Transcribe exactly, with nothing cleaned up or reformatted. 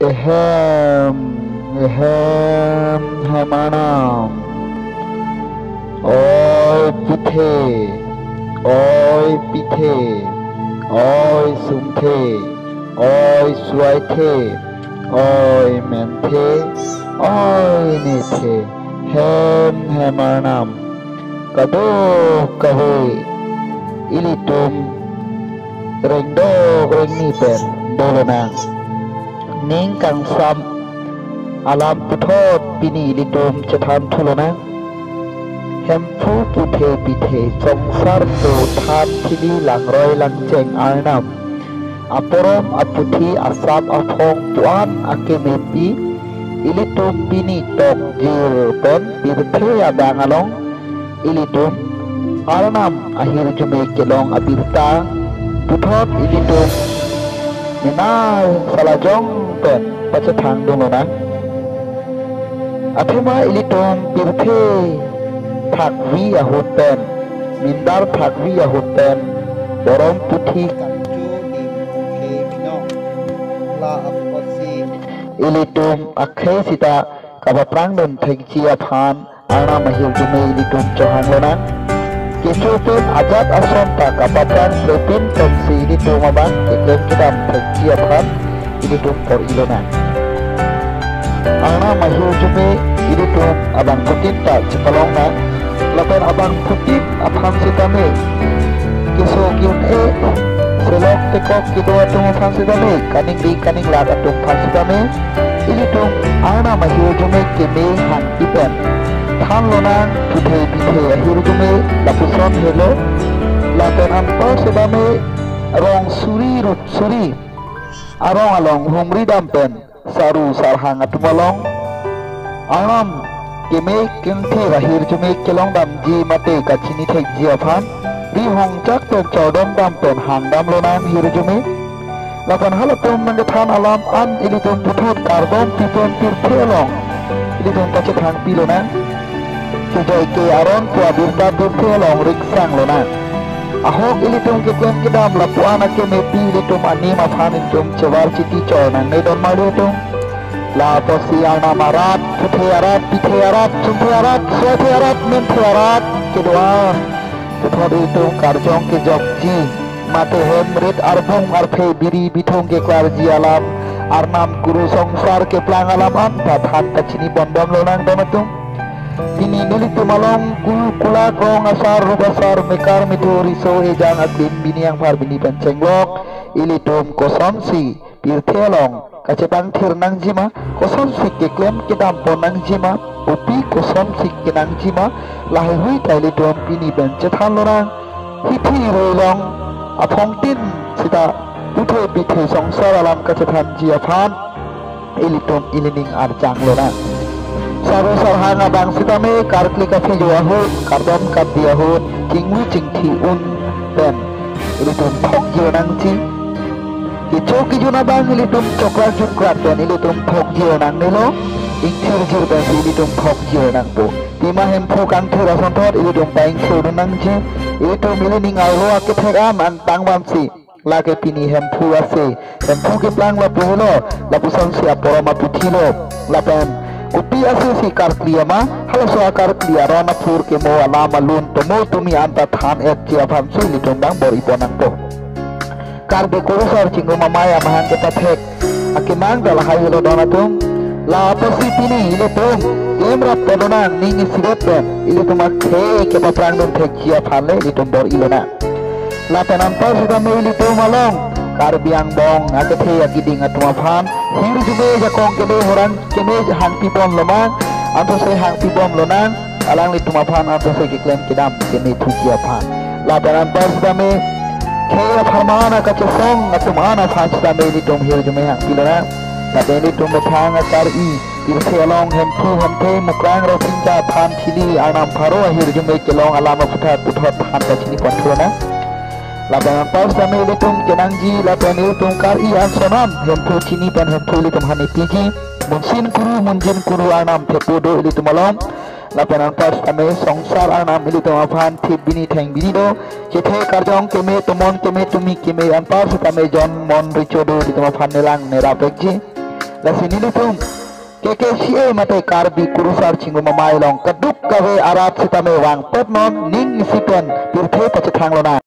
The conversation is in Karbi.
Ehem, ehem, hem Arnam. Oi puthe, oi pithe, oi sungthe, oi suaithe, oi menthe, oi nethe, hem hem Arnam. Kadokave ilitum rengdok rengni pen dolonang. Ning kangsam alam puthot pini ilitum chethan thulonang. Hemphu puthe pithe songsar pu than thili langroi langcheng Arnam aporom aputhi asap aphong pu-an akemepi ilitum pini tokjir pen pirthe adang along ilitum Arnam ahirjume kelong abirta puthot ilitum mena salajong pen pachethang dunlonang. Athema ilitum pirthe thakvi ahut pen, mindar thakvi ahut pen, borom puthi kangchu di mukhe binong. La apotsi ilitum akhei sita kapaprang dun thekji aphan Arnam ahirjume ilitum chohanglonang. Kecho pen ajat ason ta kapaprang sepin pensi ilitum abang keklem kedam thekji aphan ilitum bor-ilonang. Arnam ahirjume ilitum abangphutin ta chepalongnang. Lapen abangphutin aphan sitame keso ke-un-e selok tekok kedo atum aphan sitame, kaningri kaninglak atum aphan sitame, ilitum Arnam ahirjume keme hangpi pen thanlonang. Puthe pithe ahirjume lapuson helo. Lapen anpar sitame rong suri rup suri arong along humri dam pen saru sarhang atum along Arnam keme kangthir ahirjume kelong damji mate kachini thekji aphan ri hongchak pen chordom dam pen hang damlonang hirjume. Lapen halatum nangkethan alam an ilitum puthot kardom pi pen pirthe along ilitum pachethang pilonang. Kejoi ke aron pu abirta pirthe along riksanglonang. Ahok ilitum keklem kedam lapu-an akemepi ilitum anim aphan ilitum chevar chiti chor nangne don ma ilitum. La apotsi Arnam arat, puthe arat, pithe arat, sungthe arat, suaithe arat, menthe arat kedo-an puthot ilitum karjong kejokji mate hem rit arbung arphe biri bithung keklarji alam, Arnam kuru songsar keplang alam an ta than kachini pon damlonang don atum. Pini nelitum along kul kulak rong asar rup asar mekar methu riso ejang aklin bini angphar bini pen chenglok ilitum kosonsi pirthe along kachepangthir nangjima, kosonsi keklem kedam pon nangjima, kopi kosonsi kenangjima, lahai hui ta ilitum pini pen chethanlonang. Hithi roi along aphongtin sita puthe pithe songsar alam kachethanji aphan ilitum ilining arjanglonang. Saru sarhang abang sitame karkli kaphejo ahut, kardom kardi ahut, chingvi chingthi un pen ilitum thokjirnangji. Kecho kejun abang ilitum chokra jukra pen ilitum thokjirnangnelo, ingthirjir pensi ilitum thokjirnangpo. Pima Hemphu kangthir asonthot ilitum pa-ingthir dunnangji, ilitum ilining arlo akethek an angtang vansi lake pini Hemphu ase, Hemphu keplang lapu helo, lapusonsi aporom aputhilo. Lapen kopi ase si karkli ama, halaso akarkli aron aphur kemo alam alun tomo tumi anta than-etji aphansi ilitum bang bor-ipo nangpo. Karbi kurusar chingrum amei amahang kepathek akemang ta lahai helo don atum. La apotsi pini ilitum klemrap ponlonang, ning isivet pen ilitum akhei kepaprang dun thekji aphan le ilitum bor-ilonang. Lapen anpar sitame ilitum along Karbi angbong akethe akiding atum aphan hirjume jakong keme horang keme hangpi ponlonang, ansose hangpi ponlonang, alanglitum aphan ansose keklem kedam keme thuji aphan. Lapen anpar sitame khei apharman akachesong atum an aphan sitame ilitum hirjume hangpilonang. Lapen ilitum methang akar-i pirthe along Hemphu Hemphe Mukrang Rasinja than thili Arnam pharo ahirjume kelong alam aputhak puthot than kachini ponthulonang. Lapen anpar sitame ilitum kenangji lapen ilitum kar-i anson an Hemphu chini pen Hemphu ilitum hani piji. Munsin kuru munjin kuru Arnam thepo do ilitum along. Lapen anpar sitame songsar Arnam ilitum aphan thip bini theng bini do. Chethe karjong keme tomon keme tumi keme anpar sitame jon mon recho do ilitum aphan nelang nerap vekji. Lasi nelitum K K C A mate Karbi Kurusar Chingrum Amei along kadokave arat sitame vangpet non, ning isi pen pirthe pachethang lonang.